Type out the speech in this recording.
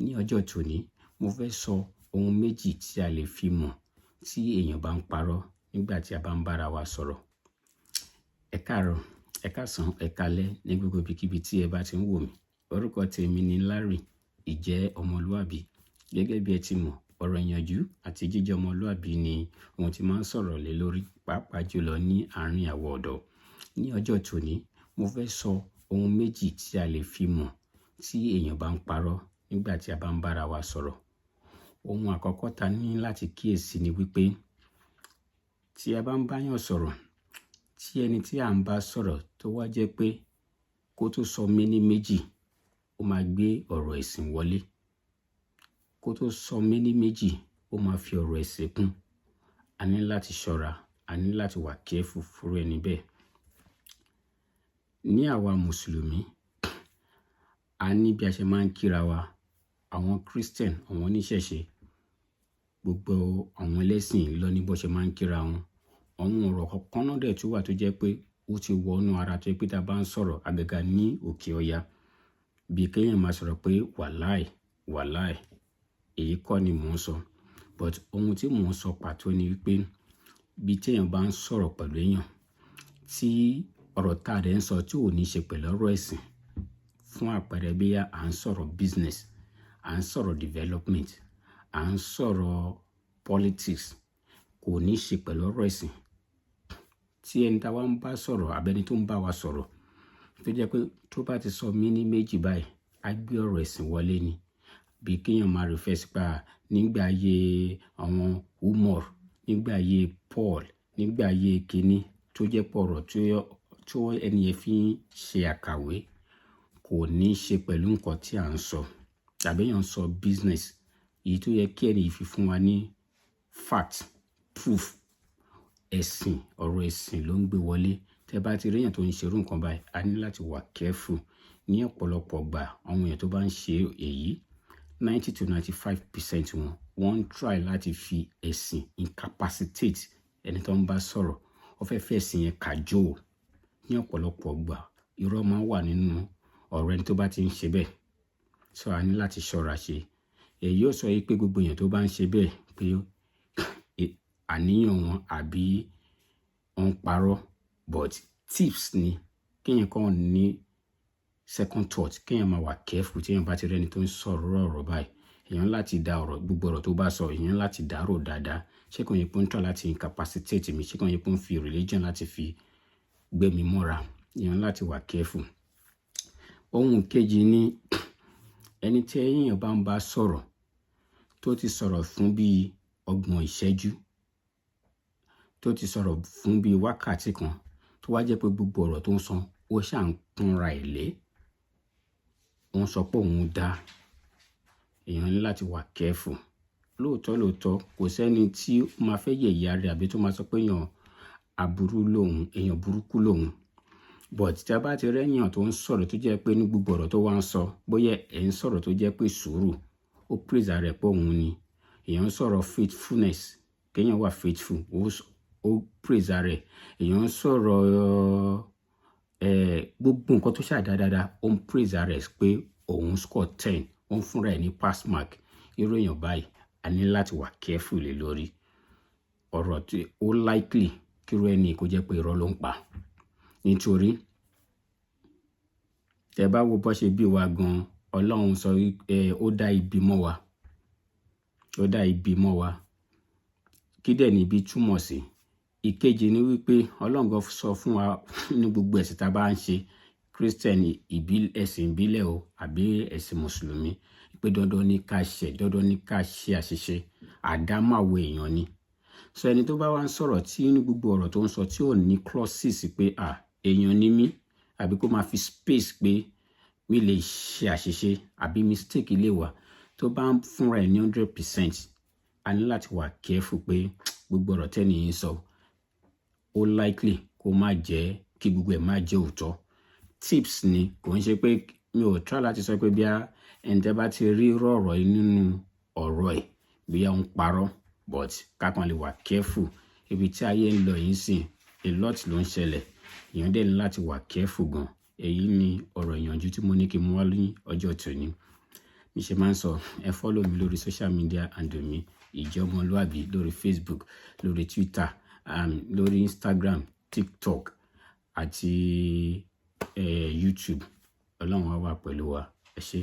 Ní ọjọ́ tòní, mo fẹ́ sọ ohun méjì tí a lè fi mọ̀ tí èèyàn bá ń parọ́ nígbà tí a bá ń bá ara wa sọ̀rọ̀. Ẹ káàárọ̀, ẹ káàsán, ẹ káalẹ́ ní gbogbo ibikíbi tí ẹ bá ti ń wò mí. Orúkọ tèmi ni Larry, ìjẹ́ ọmọlúàbí. Gẹ́gẹ́ bí ẹ ti mọ̀, ọ̀rọ̀ ìyànjú àti jíjẹ́ ọmọlúàbí ni ohun tí máa ń sọ̀rọ̀ lé lórí, pàápàá jùlọ ní àárín àwọn ọ̀dọ́. Ní ọjọ́ tòní, mo fẹ́ sọ ohun méjì tí a lè fi mọ̀ tí èèyàn bá ń parọ́ nígbà tí a bá ń bá ara wa sọ̀rọ̀. Ohun àkọ́kọ́ ta ní láti kíyèsi ni wípé tí a bá ń bá èèyàn sọ̀rọ̀, tí ẹni tí à ń bá sọ̀rọ̀ tó wá jẹ́ pé kó tó sọ méní méjì, ó máa gbé ọ̀rọ̀ ẹ̀sìn wọlé. Kó tó sọ méní méjì, ó máa fi ọ̀rọ̀ ẹ̀sìn kún. A ní láti ṣọ́ra, a ní láti wà careful fún ẹni bẹ́ẹ̀. Ní àwa Mùsùlùmí, a ní bí a ṣe máa ń kíra wa. Àwọn Christian, àwọn oníṣẹ̀ṣe, gbogbo àwọn ẹlẹ́sìn ló ní bó ṣe máa ń kíra wọn. Àwọn ọ̀rọ̀ kọ̀ọ̀kan náà dẹ̀ tún wà tó jẹ́ pé ó ti wọ inú ara tó jẹ́ pé tí a bá ń sọ̀rọ̀ àgàgà ní òkè ọya, bí kí èèyàn máa sọ̀rọ̀ pé wàláì, wàláì, èyí kọ́ ni mò ń sọ. But ohun tí mò ń sọ pàtó ni wípé bí tí èèyàn bá ń sọ̀rọ̀ pẹ̀lú èèyàn, tí ọ̀rọ̀ tá a dẹ̀ ń sọ tí ò ní ṣe pẹ̀lú ọ̀rọ̀ ẹ̀sìn, fún àpẹẹrẹ bí à ń sọ̀rọ̀ business, à ń sọ̀rọ̀ development, à ń sọ̀rọ̀ politics, kò ní ṣe pẹ̀lú ọ̀rọ̀ ẹ̀sìn. Tí ẹni tí a wá ń bá sọ̀rọ̀ àbí ẹni tó ń bá wa sọ̀rọ̀, tó jẹ́ pé tó bá ti sọ méní méjì báyìí, á gbé ọ̀rọ̀ ẹ̀sìn wọlé ni. Bí kí èèyàn máa refer sí pé nígbà ayé àwọn Umar, nígbà ayé Paul, nígbà ayé kíní, tó jẹ́ pé ọ̀rọ̀ tí ẹni yẹn fi ń ṣe àkàwé kò ní ṣe pẹ̀lú nǹkan tí à ń sọ. Tàbí èèyàn ń sọ business, èyí tó yẹ kí ẹni yìí fi fún wa ní fact, proof, ẹ̀sìn, ọ̀rọ̀ ẹ̀sìn ló ń gbé wọlé. Tẹ́ bá ti rí èèyàn tó ń ṣe irú nǹkan báyìí, a ní láti wà careful. Ní ọ̀pọ̀lọpọ̀ ìgbà, àwọn èèyàn tó bá ń ṣe èyí, 90 to 95% wọn, wọ́n ń try láti fi ẹ̀sìn incapacitate ẹni tó ń bá sọ̀rọ̀. Wọ́n fẹ́ fẹ́ ẹ̀sìn yẹn cajole. Ní ọ̀pọ̀lọpọ̀ ìgbà, irọ́ máa ń wà nínú ọ̀rọ̀ ẹni tó bá ti ń ṣe bẹ́ẹ̀. So a ní láti ṣọ́ra ṣe. Èyí ó sọ wípé gbogbo èèyàn tó bá ń ṣe bẹ́ẹ̀ pé àníyàn wọn àbí wọ́n ń parọ́, but tips ni kí èèyàn kàn ní second thought, kí èèyàn máa wà careful tí èèyàn bá ti rí ẹni tó ń sọ̀rọ̀ ọ̀rọ̀ báyìí. Èèyàn láti da ọ̀rọ̀, gbogbo ọ̀rọ̀ tó bá sọ, èèyàn láti dàrò dáadáa. Ṣé kò yẹ pé ó ń try láti incapacitate mi? Ṣé kò yẹ pé ó ń fi religion láti fi gbé mi mọ́ra? Èèyàn láti wà careful. Ohun kejì ni ẹni tí èèyàn bá ń bá sọ̀rọ̀ tó ti sọ̀rọ̀ fún bí ọgbọ̀n ìṣẹ́jú, tó ti sọ̀rọ̀ fún bí wákàtí kan, tó wá jẹ́ pé gbogbo ọ̀rọ̀ tó ń sọ, ó ṣà ń kúnra ẹ̀ lé. Ó ń sọ pé òun dá. Èèyàn ní láti wà careful. Lóòótọ́ lóòótọ́, kò sí ẹni tí ó máa fẹ́ yẹ̀yẹ́ ara rẹ̀ àbí tó máa sọ pé èèyàn aburú lòun, èèyàn burúkú lòun. But tí a bá ti rí èèyàn tó ń sọ̀rọ̀ tó jẹ́ pé ní gbogbo ọ̀rọ̀ tó wá ń sọ, bóyá ẹ̀ ń sọ̀rọ̀ tó jẹ́ pé sùúrù, ó praise ara rẹ̀ pé òun ni. Èèyàn ń sọ̀rọ̀ faithfulness, kí èèyàn wà faithful, ó praise ara rẹ̀. Èèyàn ń sọ̀rọ̀, gbogbo nǹkan tó ṣà dáadáa, ó ń praise ara rẹ̀ pé òun score 10, ó ń fúnra ẹ̀ ní pass mark. Irú èèyàn báyìí, a ní láti wà careful lé lórí. Ọ̀rọ̀ tí ó likely kí irú ẹni kó jẹ́ pé irọ́ ló ń pa. Nítorí tẹ bá wo bó ṣe bí wa gan, Ọlọ́run sọ wípé ó dá ibi mọ́ wa. Ó dá ibi mọ́ wa. Kí dẹ̀ ni ibi túmọ̀ sí? Ìkejì ni wípé Ọlọ́run gan sọ fún wa ní gbogbo ẹ̀sìn tí a bá ń ṣe, Christian, ẹ̀sìn ìbílẹ̀ o àbí ẹ̀sìn Mùsùlùmí, pé dandan ni ká ṣẹ̀, dandan ni ká ṣe àṣìṣe. Àdámọ́ àwa èèyàn ni. So ẹni tó bá wá ń sọ̀rọ̀ tí ní gbogbo ọ̀rọ̀ tó ń sọ tí ò ní clauses pé à, èèyàn ni mí, àbí kó máa fi space pé mi lè ṣe àṣìṣe àbí mistake lè wà, tó bá ń fúnra ẹ̀ ní 100%, a ní láti wà careful pé gbogbo ọ̀rọ̀ tẹ́ni yìí ń sọ, ó likely kó má jẹ́ kí gbogbo ẹ̀ má jẹ́ òótọ́. Tips ni, kò ń ṣe pé mi ò try láti sọ pé bí ẹni tí ẹ bá ti rí irú ọ̀rọ̀ yìí nínú ọ̀rọ̀ ẹ̀, bí ó ń parọ́, but ká kàn lè wà careful. Ibi tí ayé ń lọ yìí sìn, a lot ló ń ṣẹlẹ̀. Èèyàn dẹ̀ ní láti wà careful gan. Èyí ni ọ̀rọ̀ ìyànjú tí mo ní kí n mú wá ní ọjọ́ tòní. Mi ṣe máa ń sọ, ẹ follow mi lórí social media handle mi, Ìjọmọlúàbí, lórí Facebook, lórí Twitter, lórí Instagram, TikTok àti YouTube. Ọlọ́run á wà pẹ̀lú wa. Ẹ ṣé.